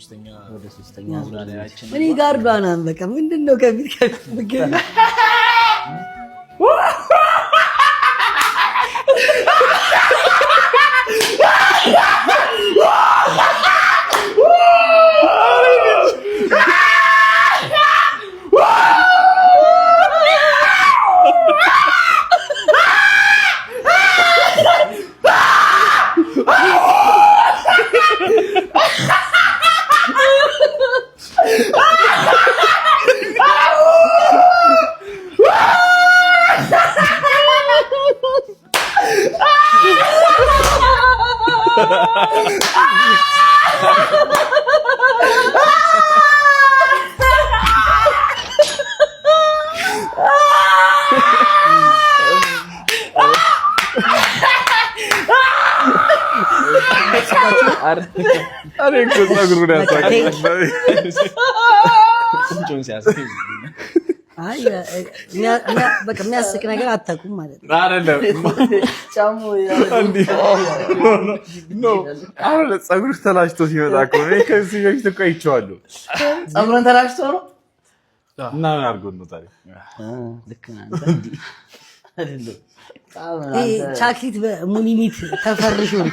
ሶስተኛ ወደ ሶስተኛ ዙር። እኔ ጋር ዷናን በቃ ምንድን ነው ከፊት ከፊት ምገኝ። እኔ እኮ ፀጉሩን ያሳቀኝ። ቁንጮን ሲያሳይ። አይ በቃ የሚያስቅ ነገር አታውቁም ማለት ነው። አይደለም። ጫሙ። እንዲህ no፣ አሁን ፀጉር ተላጭቶ ሲመጣ እኮ እኔ ከዚህ በፊት እኮ አይቼዋለሁ። ፀጉሩን ተላጭቶ ነው። እና ምን አድርጎት ነው ታዲያ? ልክ ነህ አንተ። አይደለም በጣም ይሄ አንተ ቻክሊት በሙኒኒት ተፈርሾ ነው።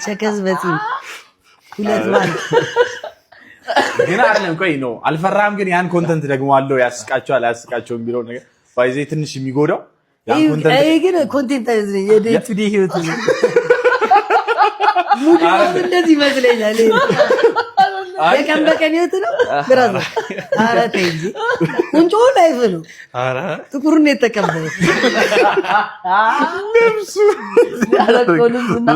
ቸከስ በፂም ሁለት ባንድ። ግን አይደለም፣ ቆይ ነው አልፈራም። ግን ያን content ደግሞ አለው ያስቃቸዋል አያስቃቸውም የሚለው ነገር ባይዜ ትንሽ የሚጎዳው ያን content። ይሄ ግን content አይመስለኝም፣ የ day to day ህይወት ነው። Mood ራሱ እንደዚህ ይመስለኛል። ይሄ የቀን በቀን ህይወት ነው። Brother፣ ኧረ ተይ እንጂ፣ ቁንጮ life ነው። ጥቁሩን ነው የተቀበለው። ያለቀው ልብስና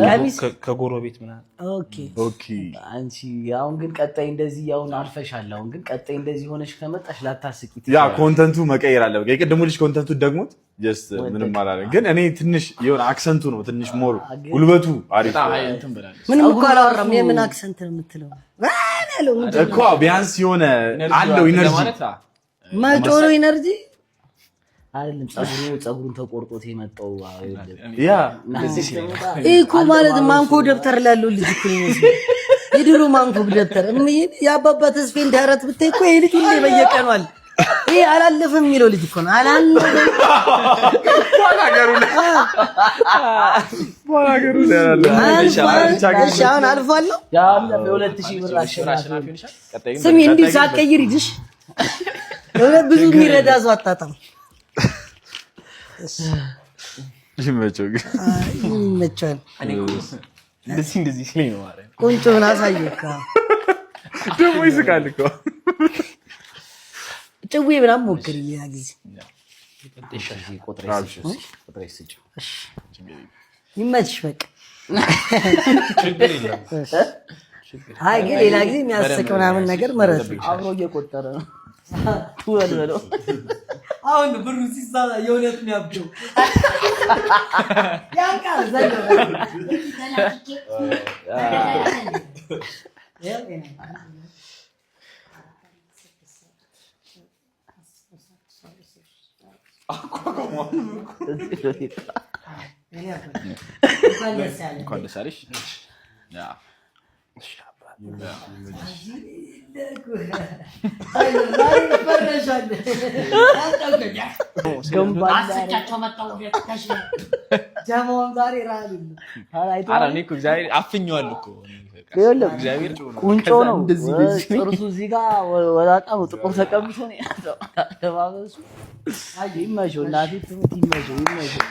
ቀሚስ። ከጎረቤት ምናምን። Okay. Okay. አንቺ አሁን ግን ቀጣይ እንደዚህ አሁን አልፈሻል። አሁን ግን ቀጣይ እንደዚህ ሆነሽ ከመጣሽ ላታስቂ ያ ትችያለሽ። Content ኡ መቀየር አለ። በቃ የቅድሙ ልጅ content ኡ ደግሞት just ምንም አላለም። ግን እኔ ትንሽ የሆነ accent ኡ ነው ትንሽ more ጉልበቱ አሪፍ። በጣም እንትን ብላለች። ምንም እኮ አላወራም። የምን accent ነው የምትለው? ያለው ምንድን ነው? እኮ ቢያንስ የሆነ አለው energy። ለማለት መጮ ነው energy። አይደለም፣ ፀጉሩን ተቆርጦት የመጣው አይደለም። ይህ እኮ ማለት ማንኮ ደብተር ላለው ልጅ እኮ ነው የሚመስለው። የድሮ ማንኮ ደብተር እምዬ የአባባ ተስፌን ዳረት ብታይ እኮ ይሄ ልጅ ሁሌ በየቀኑ አለ። ይሄ አላለፈም የሚለው ልጅ እኮ ነው። አላለፈም። ባላገሩ ላይ ባላገሩ ላይ አለ። አልፏል። እሺ አሁን አልፏል ነው። ያለ የ2000 ብር አሸናፊ። አሸናፊ ሆነሻል። ቀጣይ ግን ስሚ፣ እንዲህ ሳትቀይር ሂድሽ። ብዙ የሚረዳ ሰው አታጣም። ይመቸው ግን። አይ፣ ይመቸዋል። እንደዚህ እንደዚህ ሲለኝ ነው ማለት ነው። ቁንጮውን አሳየው እኮ። ደግሞ ይስቃል እኮ። ጭዌ ምናምን ሞክር ያ ጊዜ። ቁጥሬ ስጪው። ይመችሽ በቃ። ችግር የለም። አይ ግን ሌላ ጊዜ የሚያስቅ ምናምን ነገር መረጥ። አብሮ እየቆጠረ ነው። ትወል በለው። አሁን ብሩ ሲሳ የእውነት የሚያብደው ያውቃል። ዘሎ እንኳን ደስ አለሽ። Yeah. ይፈረሻል። አስቂያቸው መጣሁ። ጀማውን ዛሬ ረሃብ የለም። ኧረ እኔ እኮ እግዚአብሔር አፍኜዋለሁ እኮ። ይኸውልህ እግዚአብሔር ቁንጮ ከዛ ነው። እንደዚህ እንደዚህ ጥርሱ እዚህ ጋር ወላቃ ነው። ጥቁር ተቀብቶ ነው ያለው። አለባበሱ ይመቸው፣ እናቴ ትሙት ይመቸው፣ ይመቸው።